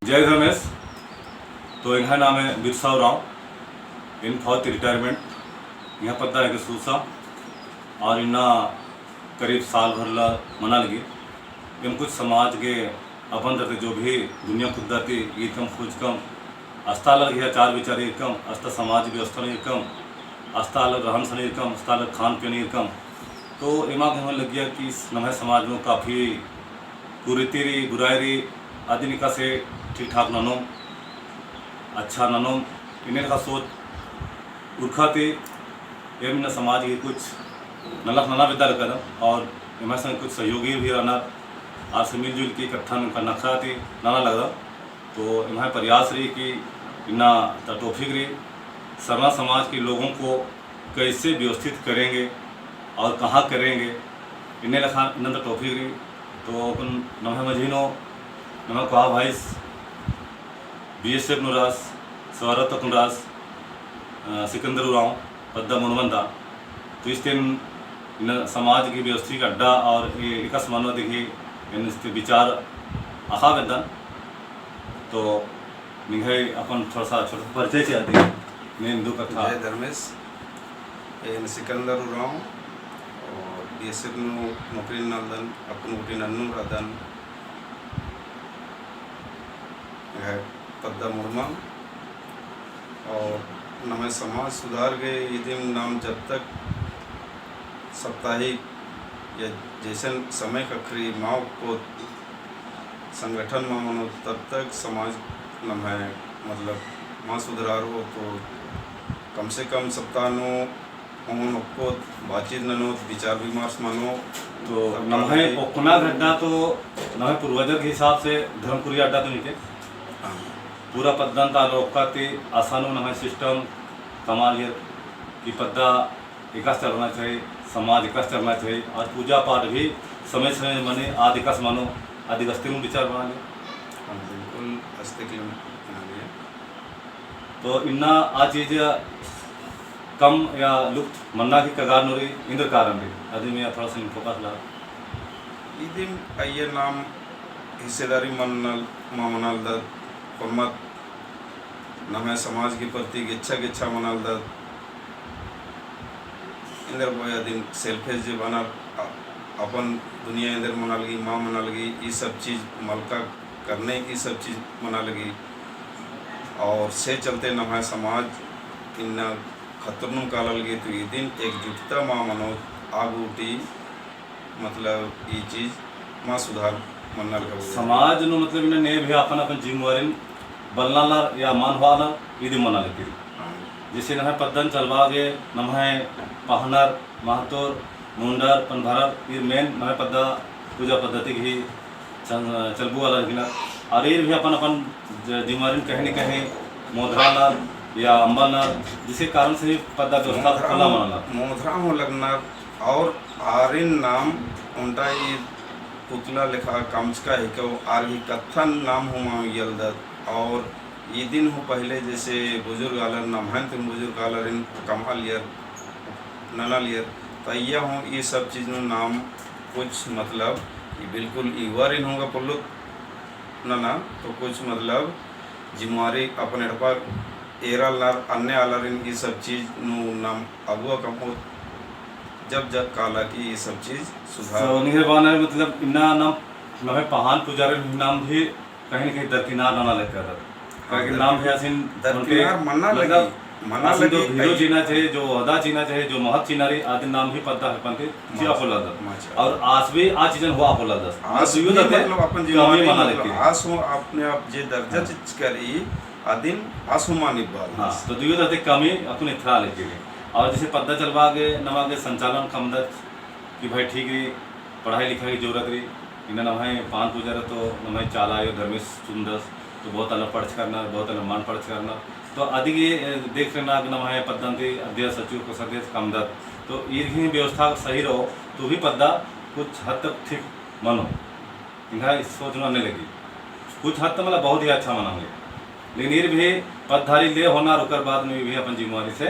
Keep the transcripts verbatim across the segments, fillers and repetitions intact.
जय धर्मेस। तो एंग्है नामे बिरसा उराँव, एन फौज ती retirement, एंग्है पद्दा हेके सूसा, और इन्ना करीब साल भर ला मना लगी। एम कुछ समाज गे अपन तरती जो भी दुनिया कुद्दा ती ईरकम खोजकम, अस्ता आलर गही आचार विचार ईरकम, अस्ता समाज व्यवस्था नू ईरकम, अस्ता आलर रहन सहन ईरकम, अस्ता आलर खान पीन ईरकम। तो एमा गे हमें लगिया कि नम्है समाज नू काफी कुरीति रई, बुराई रई, अदिन एकासे ठीक ठाक ननोम, अच्छा ननोम, इन्ने लेखा सोच उरखा ती एम इन्ना समाज गे कुछ नलख नना बेद्दा लगदम और एम्है संग कुछ सहयोगी भी रअनर, आर से मिलजुल के इकट्ठा नू का नखरा ती नना लगदम। तो एम्है प्रयास रई कि इन्ना ता topic रई, सरना समाज के लोगों को कैसे व्यवस्थित करेंगे और कहाँ करेंगे, इन्ने लेखा इन्ना ता topic रई। तो अक्कुन नम्है मझी नू नम्है कोहा भाईस बीएसएफ नू रअस, सेवारत अक्कुन रअस, अ, सिकंदर उराँव पद्दा मुड़मन ता। तो इसन इन्ना समाज की व्यवस्थित अड्डा और ए-, एकासे मनो अदिगही एन इसन ती विचार अख़आ बेद्दन। तो निंग्है अपन थोड़ा सा छोटा परिचय चिआ दी, नीन दू कत्था। जय धर्मेस, एन सिकंदर उराँव और बीएसएफ नू नौकरी ननालदन, अक्कुन गूटी नन्नू रअदन। एंग्है पद्दा मुड़मन और नम्है समाज सुधार गे इदिम नाम जब तक साप्ताहिक या जैसन समय ख़क्खरी मा ओक्कोत, संगठन मा मनो, तब तक समाज नम्है मतलब मा सुधरारो। तो कम से कम सप्ताह नू ओन ओक्कोत बातचीत ननोत, विचार विमर्श मनो। तो तब नम्है ताकि ओक्कना गही अड्डा तो नम्है पूर्वजर के हिसाब से धर्मपुरी अड्डा तो नीके। हाँ। पूरा पद्दन ता लोका ती असन नम्है system कमआ लगियर कि पद्दा एकासे चलना चाहिए, समाज एकासे चलना चाहिए और पूजा पाठ भी समय समय मनी आद एकासे मनो, आद एकासे तिरुम विचार बना ले। हाँ, बिल्कुल, अस्ते के बना ले। तो इन्ना आ चीज कम या लुप्त मन्ना की कगार नू रई, इन्दर कारण रई, अदिम या थोड़ा सा focus ला। इदिम अइय्या नाम हिस्सेदारी मन्नल, मा मनालदत, कोन मत नम्है समाज के प्रति गेच्छा गेच्छा मनालदत। इन्दर बोया दिन selfish जे बना, अ-, अपन दुनिया इन्दर मना लगी, मा मना लगी, ई सब चीज मलका करने की सब चीज मना लगी। और से चलते नम्है समाज इन्ना खतरनुम काला लगी, तो इदिन एकजुटता मा मनो आगूटी मतलब ई चीज मा सुधार मन्ना लगा। समाज नू मतलब इन्ना ने भी अपन अपन जिम्मेवारिन बलनालर या मान होआलर इदी मना लगी। हाँ। जैसे नम्है पद्दन चलबआ गे नम्है पहनर, महतोर, मुंडर, पनभरर, ई main नम्है पद्दा पूजा पद्धति गही चल-, चलबू वाला रहिना। और ईर भी अपन अपन ज-, जिम्मेवारिन कहीं न कहीं मोधरालर या अम्बलनर, जिसके कारण से पद्दा व्यवस्था मोधरा खुला हूँ, मनालर। मोधरा हूँ लगनर और आरिन नाम ओन्टा ई पुतला लेखा कमचका हिको, आर ही कत्थन नाम हूँ मा उइयलदत। और इदिन हूँ पहले जैसे बुजुर्ग आलर, नम्है ती हूँ बुजुर्ग आलरिन कमआ लगियर, नना लगियर, तो अइय्या हूँ ई सब चीज नू नाम कुछ मतलब ई बिल्कुल युवारिन हूँ गा पोल्लोत नना, तो कुछ मतलब जिम्मेवारी अपन एड़पा एरालनर अन्ने आलारिन ई सब चीज नू नाम अगुवा कमओत, जब जब काला की ई सब चीज सुधार। तो निंग्है बअनर मतलब इन्ना नाम नम्है पहान पुजारिन नाम भी कहीं न कहीं दरकिनार नना लग्गदत। हाँ, काहे कि नाम भी आसिन दरकिनार ओन्टे मन्ना मतलब लगी, मन्ना आसिन जो लगी, हीरो कहीं चिअना चाहिए, जो ओहदा चिअना चाहिए, जो महत चिअना रई, आदिन नाम भी पद्दा हेल्पन ती चिआ पोल्लदत। और आस भी आ चीजन होआ पोल्लदत। आस मतलब दुइयो भी दते मतलब अपन कमी जिम्मेवारी मना मतलब लगी। आस हूँ अपने आप जे दर्जा हाँ। चिच्चका रई, आदिन आस हूँ मा निब्बालदत। हाँ, तो दुइयो दते कमी अक्कुन एथरा लगी। और जैसे पद्दा चलबआ गे, नमा गे संचालन कमदत कि भाई ठीक रई, पढ़ाई लिखाई की जरूरत रई। इन्ना नम्है पहान पुजारी तो नम्है चाला आयो धर्मेस चुन्दस, तो बहुत आलर पढ़चका रअनर, बहुत आलर मल पढ़चका रअनर। तो अदिगे, ए, देखरना कि नम्है पद्दन ती अध्यक्ष, सचिव, कोषाध्यक्ष कमदत। तो ईर गही व्यवस्था सही रओ, तो भी पद्दा कुछ हद तक ठीक मनो। एंग्है सोच नू अन्ने लगी। कुछ हद तक मतलब बहुत ही अच्छा मना लगी। लेकिन ईर भी पद्दारी ले होअनर, ओकर बाद में भी अपन जिम्मेवारी से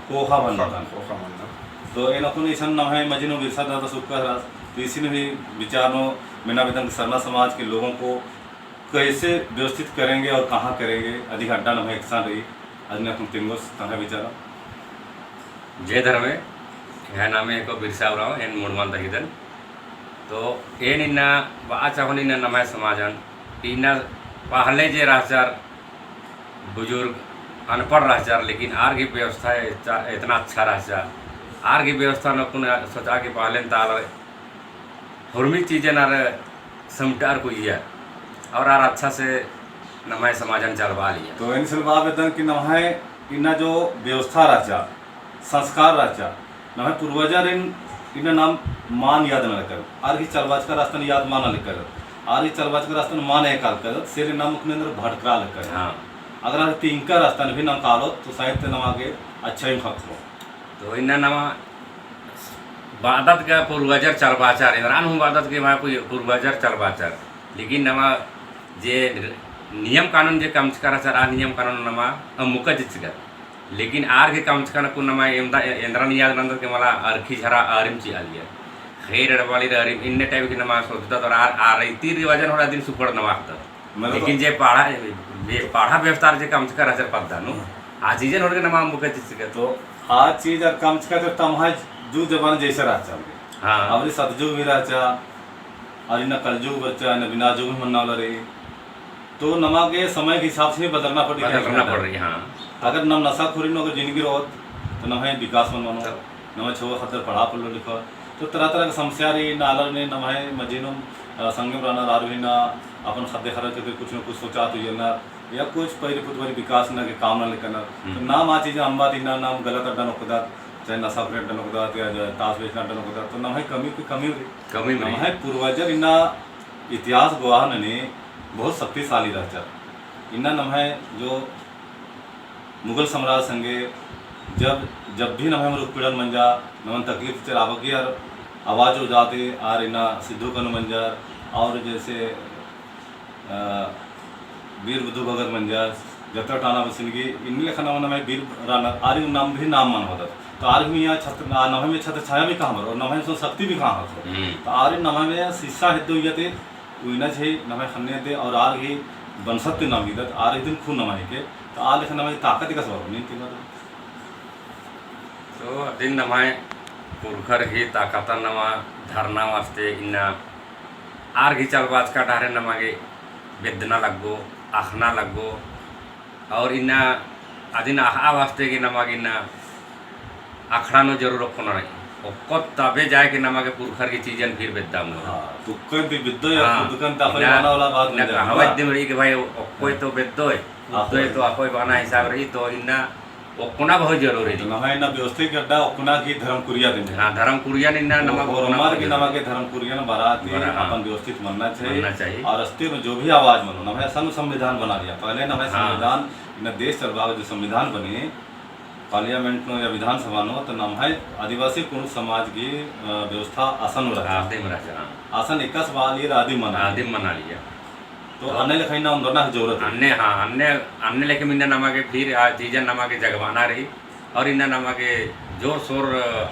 ख़ोख़ा बअनर। ख़ोख़ा बअनर। तो एन अक्कुन इसन नम्है मझी नू बिरसा दादा सुक्का रअस, तो इसिन भी विचार नू मेना बेद्दन कि सरना समाज के लोगों को कैसे व्यवस्थित करेंगे और कहाँ करेंगे, अदिक अड्डा नम्है एकसन रई, अदिन अक्कुन तेंगोस तंग्है विचार। जय धर्मे, एंग्है नामे हेके बिरसा उराँव, एन मुड़मा नू रई दन। तो एन इन्ना बआ चाहोन इन्ना नम्है समाजन, इन्ना पहले जे रहचर, बुजुर्ग अनपढ़ रहचर, लेकिन आर गही व्यवस्था एतना अच्छा रहचा। आर गही व्यवस्थान अक्कुन सोचा कि पहलेन ता आलर हुरमी चीजन आर समटअर कुइयर और आर अच्छा से नम्है समाजन चलबआ लगियर। तो एन सलबआ बेद्दन कि नम्है इन्ना जो व्यवस्था रहचा, संस्कार रहचा, नम्है पूर्वजरिन इन्ना नाम मल याद नना लक्कर, आर गही चलबाचका रस्तान याद मल नना लक्कर, आर गही चलबाचका रस्तान मल नना लक्कर, से ले नाम उखने अंदर भटकरआ लक्कर। हाँ। अगर आर तिंका रस्तान भी नाम कालोत, तो शायद ते नमा गे अच्छा ही खक्खो। तो इन्ना नमा बअदत का पूर्वजर चलबाचर, एन्दरन हूँ बअदत के नमा पूर्वजर चलबाचर, लेकिन नमा जे नियम कानून जे कमचका रहचर, आ नियम कानून नमा अम्बुका चिच्चकत। लेकिन आर गही कमचका अक्कुन नमा एन्दरा, एन्दरन याद नन्दत के मला अरखी झरा आरिम चिआ लगियर। खैर एड़बालिर आरिम इन्ने type के नमा सोचदत और आर, आर रीति रिवाजन होले अदिन सुपड़ नमा अख़दत। मतलब लेकिन जे पड़हा, जे पड़हा व्यवस्था जे कमचका रहचर पद्दा नू, आ चीजन होले नमा अम्बुका चिच्चकत। तो आ चीज आर कमचका तो तम्है जुग जमाना जैसे रहचा। हाँ। अबरी सतजुग भी रहचा, और इन्ना कलजुग बरचा, इन्ना बिना जुग भी मन्ना वाला रई। तो नमा गे समय के हिसाब से भी बदलना पड़ रही है। बदलना पड़ रही, हाँ। अगर नम नशाखोरी नू अगर जिंदगी रओत, तो नम्है विकास मल मनो, तब। नम्है छुआ ख़द्दर पढ़ा पढ़लो लिखो, तो तरह तरह का समस्या रई, इन्ना आलर ने नम्है मझी नू, अ, संगे रअनर आर भी इन्ना अपन ख़द्दे ख़र्रर के कुछ न कुछ सोचा तो ये ना, या कुछ पैरी पुतवारी विकास ना के काम ना लेकर ना। हम्म। तो नाम आ चीज अम्बा ती ना नाम गलत अड्डा नू ओक्कदत, चाहे नशाखोरी अड्डा नू ओक्कदत, या ज-, ताश बेचना अड्डा नू ओक्कदत, तो नम्है कमी की कमी रई। कमी रई। नम्है पूर्वजर इन्ना इतिहास गवाह ननी बहुत शक्तिशाली रहचर। इन्ना नम्है जो मुगल साम्राज्य संगे जब, जब भी नम्है उत्पीड़न मंजा, नमन तकलीफ चिच्चर, अबकी आर आवाज उजाते आर इन्ना सिद्धू कान्हू मंजर, और जैसे, अ, वीर बुधु भगत मंजर, जतरा टाना बसिन की, इन्ने लेखा नम्है, नम्है वीर रअनर, आर नाम भी नाम मल होअदत। तो आर भी यहाँ छत्र, आ, नम्है में छत्र छाया भी कहाँ बरओ, और नम्है में शक्ति भी कहाँ बरओ। हम्म। तो आर नम्है में शिक्षा हेद्दो इय्या ती, उइना छे नम्है ख़न्ने ती और आर गही बंसत ती नाम गिदत, आर इदिन खून नम्है के, तो आर लेखा नम्है ताकत एकासे बरओ, नीन ती बरओ। तो अदिन नम्है पुरखर गही ताकतन नमा धरना वास्ते इन्ना आर गही चलबाचका डहरे नमा गे बेद्दना लग्गो, अख़ना लग्गो, और इन्ना अदिन अख़आ वास्ते गे नमा गे इन्ना अखड़ा नू जरूर ओक्कोना रई। ओक्कोत तबे जाए के नमा गे पुरखर गही चीजन फिर बेद्दा मनो। हाँ, तुक्कन ती बेद्दो या हाँ, खुदकन ता इन्ना, बना वाला बात इन्ना बन जाए। कहावत दिम रई कि भाई, ओक्कोय तो बेद्दोय, हाँ, उद्दोय तो अकोय बना हिसाब रई, तो इन्ना ओक्कोना बहुत जरूरी रई। नम्है इन्ना व्यवस्थित अड्डा ओक्कोना की धर्म कुरिया दिम। हाँ, धर्म कुरिया इन्ना नमा गे ओक्कोना होरमर की जरूरी। नमा गे धर्म कुरिया ना बरआ ती बरआ, हाँ। अपन व्यवस्थित मनना चाहिए। मनना चाहिए। और अस्तित्व में जो भी आवाज मनो, नम्है असन संविधान बना लिया। पहले नम्है हाँ। संविधान, इन्ना देश चलबाओ जो संविधान बनी, parliament नू या विधानसभा नू, तो नम्है आदिवासी कुँड़ुख़ समाज की, अ, व्यवस्था असन नू रहचा। आदिम रहचा, हाँ। असन एकासे बआ लिया, आदिम मना लिया। आदिम मना लिया। तो अन्ने लेखा इन्ना ओन्दरना की जरूरत है। अन्ने, हाँ, अन्ने, अन्ने लेखा इन्ना नमा गे फिर आ चीजन नमा गे जगबाना रई। और इन्ना नमा गे जोर शोर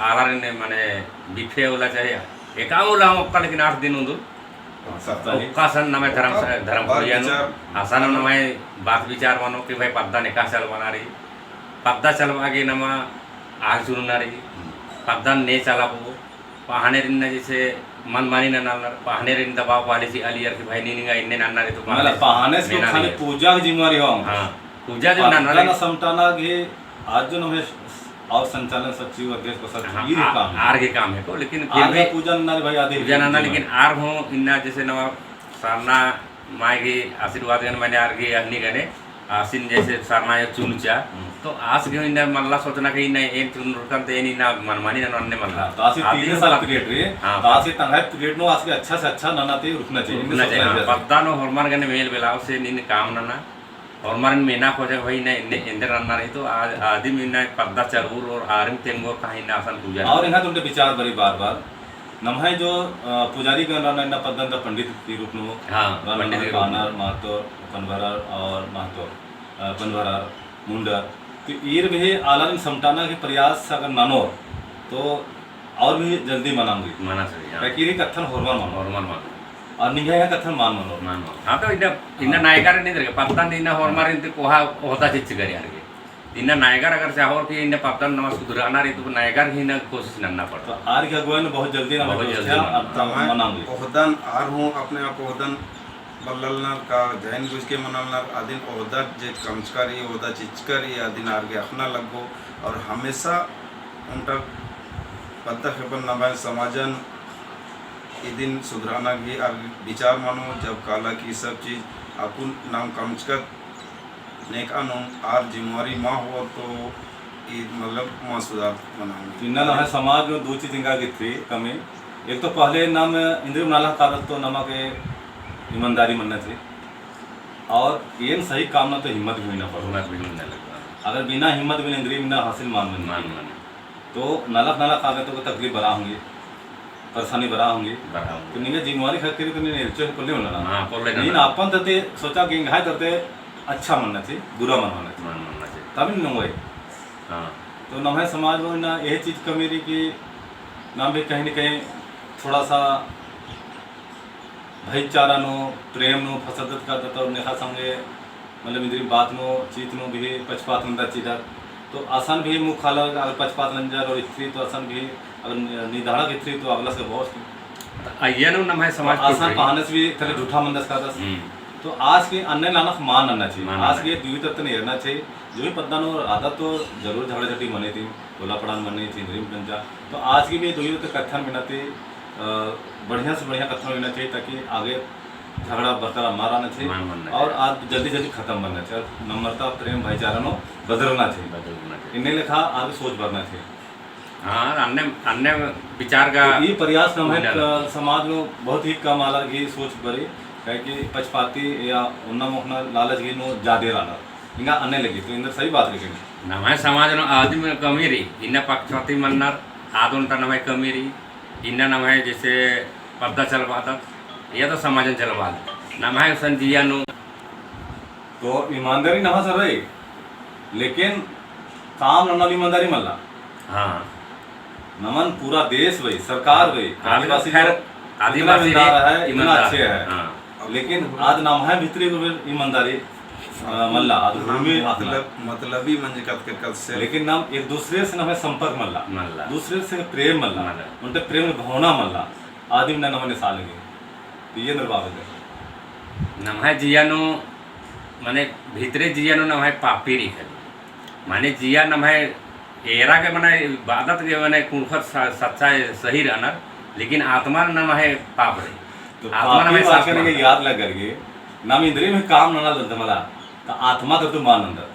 आलारिन मने बिफे उल्ला चाहे एका उल्ला ओक्का लेकिन आठ दिन उन्दुल। हाँ, सप्ताह ही। ओक्का सन नम्है धर्म, ओक्का धर्म बात कुरिया नू, विचार। असन नम्है बात विचार मनो कि भाई पद्दन एकासे चलबअना रई। पद्दा चलबआ गे नमा आल चुनना रई। हम्म। पद्दन ने चलाबओ। पहानेरिन ना जैसे मनमानी नना लगनर, पहानेरिन दबाव पाले चिआ लियर कि भाई नीन एंगा इन्ने नन्ना रई तो मतलब पहाने से मेना खाली लियर। पूजा की जिम्मेवारी हो। हाँ, पूजा जो नना पद्दा रई। ना समटाना गे आज जो नम्है और संचालन सचिव, अध्यक्ष, कोषाध्यक्ष, हाँ, ई आ-, काम है। आर गे काम हेको, लेकिन फिर आर भी गे पूजा नना रई भाई, आदि पूजा नना, लेकिन आर हूँ इन्ना जैसे नवा सरना माय गे आशीर्वाद गने, मने आर गे अन्नी गने, आसिन जैसे सरना या चुनचा, हम्म। तो आस गे इन्ना मल्ला सोचना कि इन्ना एन चुनरकन ते एन इन्ना मनमानी नना अन्ने मल्ला। हाँ, तो आसी आदि तीन साल का period रई, हाँ, तो आसी तंग्है period नू आस गे अच्छा से अच्छा नना ती रुकना चाहिए, रुकना चाहिए, हाँ। पद्दा नू होरमर गने मेल बेलाव से नीन काम नना, होरमरिन मेना खोजा भाई इन्ना एन्देर नन्ना रई तो आ-, आदिम इन्ना पद्दा चरूर और आरिम तेंगोर कहाँ इन्ना असन पूजा। और एंगा तो उनके विचार बरई बार बार। नम्है जो, अ, पुजारी गण रअनर इन्ना पद्दन ता पंडित के रूप नू हाँ, रअनर, पंडित के रूप नू। पानर, महतो, पनभरर और महतो, अ, पनभरर, मुंडर। तो ईर भी आलारिन समटाना के प्रयास अगर ननोर तो और भी जल्दी मना होई। मना सही, हाँ। ताकि ईर कत्थन होरमर मनो। होरमर मनो। और निंग्है एंग्है कत्थन मान मनो। मान मनो। हाँ, तो इन्ना, इन्ना हाँ। नायगर नहीं दरके, पद्दन इन्ना होरमारिन ती कोहा ओहदा चिच्चका रई आर गे। इन्ना नायगर अगर चाहोर कि इन्ना पद्दन नमा सुधराना रई, तो नायगर ही इन्ना कोशिश नन्ना पड़ो। तो आर गे अगुवाई नू बहुत जल्दी ना बहुत जल्दी ना। अब तक मनाओगे। ओहदन आर हूँ अपने आप ओहदन बल्ललनर का जैन गुज के मनालनर, अदिन ओहदत जे कमचका रई, ओहदा चिच्चका रई, अदिन आर गे अख़ना लग्गो। और हमेशा ओन्टा पद्दा खेपन नम्है समाजन इदिन सुधराना गही आर विचार मनो, जब काला कि ई सब चीज अक्कुन नाम कमचकत नेकआ नू आर जिम्मेवारी मा होओ तो ई मतलब मा सुधार मनाओगे। इन्ना नम्है समाज नू दू चीज एंगा गे इथरी कमी। एक तो पहले नाम इन्द्रिम नलख कादत तो नमा गे ईमानदारी मन्ना चाही। और एन सही काम नू तो हिम्मत भी होना पड़ो। हिम्मत भी होना लगो। अगर बिना हिम्मत भी इन्द्रिम ना हासिल मान मन्ना। मान मन्ना। तो नलख नलख कादत तो तकलीफ बरआ होंगे, परेशानी बरआ होंगे। बरआ होंगे। तो निंग्है जिम्मेवारी खक्खरी तो नीन एल्चो है पोल्ले मन्ना। हाँ, पोल्ले नीन मन्ना। अपन तरती सोचा कि एंग्है तरती अच्छा मन्ना चाही, बुरा मल मन्ना चाही। मल मन्ना चाही। तब नीन नंगोय। हाँ। तो नम्है समाज नू इन्ना यह चीज कमी रई कि नाम भी कहीं न कहीं थोड़ा सा भाईचारा नू, प्रेम नू फसदत कादत और नेखा संगे, मतलब, इन्द्रिम बात नू, चीज नू भी पक्षपात नंजर चिदत। तो असन भी मुख आलर अगर पक्षपात नंजर और इथरी तो असन भी अगर निधड़क इथरी तो अगला से बहुत तो अइय्या नू नम्है समाज तो असन टूट रई। पहानस भी थले हाँ। झूठा मंदस कादस। हम्म। तो आस गे अन्ने लानक मान नन्ना चाही। मान आस नन्ना गे चाही। दुई तरती एरना चाही। जो भी पद्दा नू रअदत तो जरूर झगड़ा झटी मनी ती, टोला पड़ान मनी ती, इन्द्रिम पंचा। तो आस गे भी दुई तरती कत्थन मना ती, अ, बढ़िया से बढ़िया कत्थन मना चाही, ताकि आगे झगड़ा बरकरार मा रअना चाही। मान मन्ना और चाही। आज जल्दी जल्दी खतम मन्ना चाही। और नम्रता, प्रेम, भाईचारा नू बदलना चाही। बदलना चाही। इन्ने लेखा आगे सोच बरना चाही। हाँ, अन्ने, अन्ने विचार का तो ई प्रयास नम्है, उन्नयन। अ, समाज नू बहुत ही कम आलर गही सोच बरई, काहे कि पक्षपाती या ओन्ना मोख़ना लालच गही नू जादे रअनर। एंगा अन्ने लगी, तो एन्देर सही बात रई कि नहीं? नम्है समाज नू आदिम कमी रई, इन्ना पक्षपाती मन्नर, आद ओन्टा नम्है कमी रई, इन्ना नम्है जैसे पद्दा चलबादत, या तो समाजन चलबादत। नम्है उसन जिया नू तो ईमानदारी नम्है सर रई, लेकिन काम नन्ना ईमानदारी मल्ला। हाँ। नमन पूरा देश बई, सरकार बई, आदिम आदिवासी खैर, लोग आदिवासी इतना ईमानदार रई, है, इतना ईमानदार। अच्छे है। हाँ। लेकिन आद नम्है भितरी भी ईमानदारी, अ, मल्ला, आद नाम भूमि मतलब, मतलबी मंजकत के कल से। लेकिन नाम एक दूसरे से नम्है संपर्क मल्ला। मल्ला। दूसरे से प्रेम मल्ला। मल्ला। ओन्टे प्रेम भावना मल्ला। आदिम ना नमन एसा लगी। तो एन्देर बाबत। नम्है जिया नू, माने भितरे जिया नू नम्है पापी रई खाली। माने जिया नम्है एरा के माने बादत के माने कुँड़ुख़त स-, सच्चा सही रअनर, लेकिन आत्मा नम्है पाप रई। तो आत्मा पापी नम्है साफ बाचकन के मल्ला। याद लग करके, नाम इन्द्रिम काम नना दंत मला, तो आत्मा तो तू मान अंदर।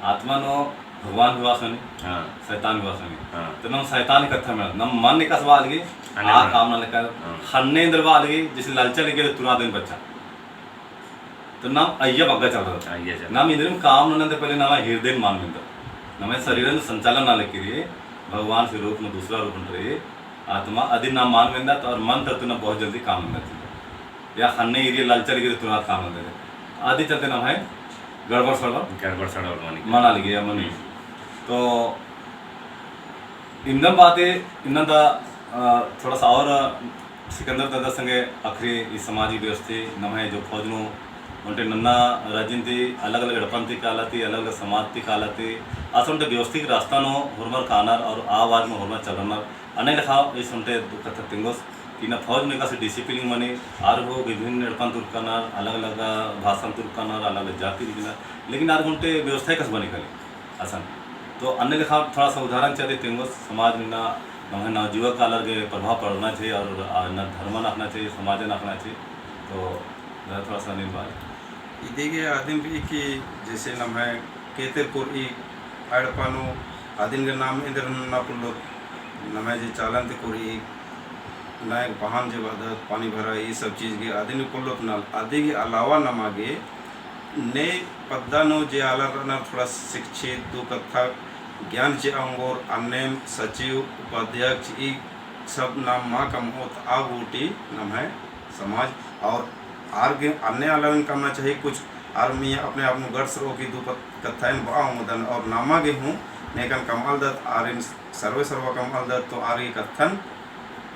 आत्मा नू भगवान भी वास ननी, हाँ। शैतान भी वास ननी। हाँ। तो नाम शैतान कत्था में, नाम मन एकासे बआ लगी, अन्ने आ मन। काम नना कर, हाँ। ख़न्ने एन्देर बआ लगी, जैसे ललचा लगी तो तुरंत दिन बच्चा। तो नाम अइय्या बग्गे चलरआ। अइय्या चलरआ। नाम इन्द्रिम काम नना ती पहले नाम हृदय मान मेंदा। नाम शरीर नू संचालन नना लगी रई, भगवान से रूप में दूसरा रूप में रई, आत्मा अदिन नाम मान मेंदा, तो और मन तरती ना बहुत जल्दी काम नना चाहिए। या ख़न्ने इरिया ललचा लगी तो तुरंत काम नना चाहिए। अदी चलते नम्है गड़बड़ सड़बड़ गड़बड़ सड़बड़ मनी। मना लगी या मनी। हम्म। तो इन्ना बाते, इन्ना दा, अ, थोड़ा सा और सिकंदर दादा संगे आखिरी ई समाज गही व्यवस्था नम्है जो फौज नू ओन्टे नन्ना राज्यन ती अलग-अलग एड़पन ती काला ती, अलग-अलग समाज ती काला ती, आस ओन्टे व्यवस्थित रास्ता नू होरमर कानर और आ वाद नू होरमर चलनर। अन्ने लेखा ईस ओन्टे दो कत्था तेंगोस कि ना फौज नू एकासे discipline मनी, आर हो विभिन्न एड़पन तुरकनर, अलग-अलग भाषन तुरकनर, अलग-अलग जाति रिगनर, लेकिन आर ओन्टे व्यवस्था एकासे बनी खाली। असन। तो अन्ने लेखा थोड़ा सा उदाहरण चिआ दी तेंगोस समाज में ना, नम्है नवजुवक आलर गे प्रभाव पड़ना चाहिए और आ, ना धर्मन अख़ना चाहिए, समाजन अख़ना चाहिए। तो जरा थोड़ा सा नीन बात। इदी गे आदिम भी कि जैसे नम्है केते कोरई एड़पा नू आदिन गे नाम एन्देर ना पोल्लोत, नम्है जे चालन ती कोरई, ना एक बहान जे बअदत, पानी भरा, ई सब चीज गे आदिन गे पोल्लोत ना, अदी गे अलावा नमा गे ने पद्दा नू जे आलर रअनर थोड़ा शिक्षित, दू कत्था ज्ञान चिआ ओंगोर, अन्नेम सचिव, उपाध्यक्ष, ई सब नाम मा कमओत, आ गूटी नम्है समाज और आर गे अन्ने आलर गे कमना चाहिए कुछ, आर मइय्याँ अपने आप नू guts रओ कि दू पत-, कत्था एन बआ ओंगदन और नमा गे हूँ नेकन कमआलदत, आरिन सर्वे सर्वा कमआलदत, तो आर गे कत्थन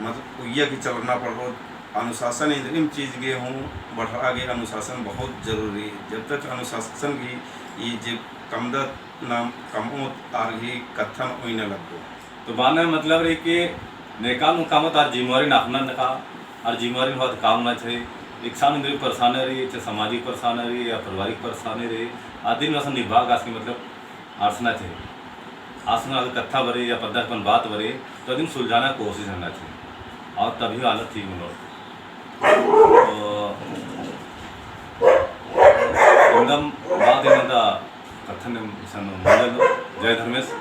मतलब उइय्या की चलना पड़ो, अनुशासन इन्द्रिम चीज गे हूँ बढ़रआ गे अनुशासन बहुत जरूरी। जब तक अनुशासन गही ई जे कमदत नाम कमओत आर गही कत्थन ओइना लग्गो। तो बाने मतलब रई कि नेका नू कमओत आर जिम्मेवारी नापना नका, आर जिम्मेवारी होत काम ना चाही। एकसन इन्द्रिम परेशानी रई, चाहे सामाजिक परेशानी रई या पारिवारिक परेशानी रई, आदिन बस निभा कास के मतलब आसना चाही। आसना अगर कत्था बरई या पद्दा अपन बात बरई, तो अदिन सुलझाना कोशिश नना चाही। और तभी हालत ठीक होना। तो एकदम बात एकदम ता कत्थन इसन मुंजल। जय धर्मेस।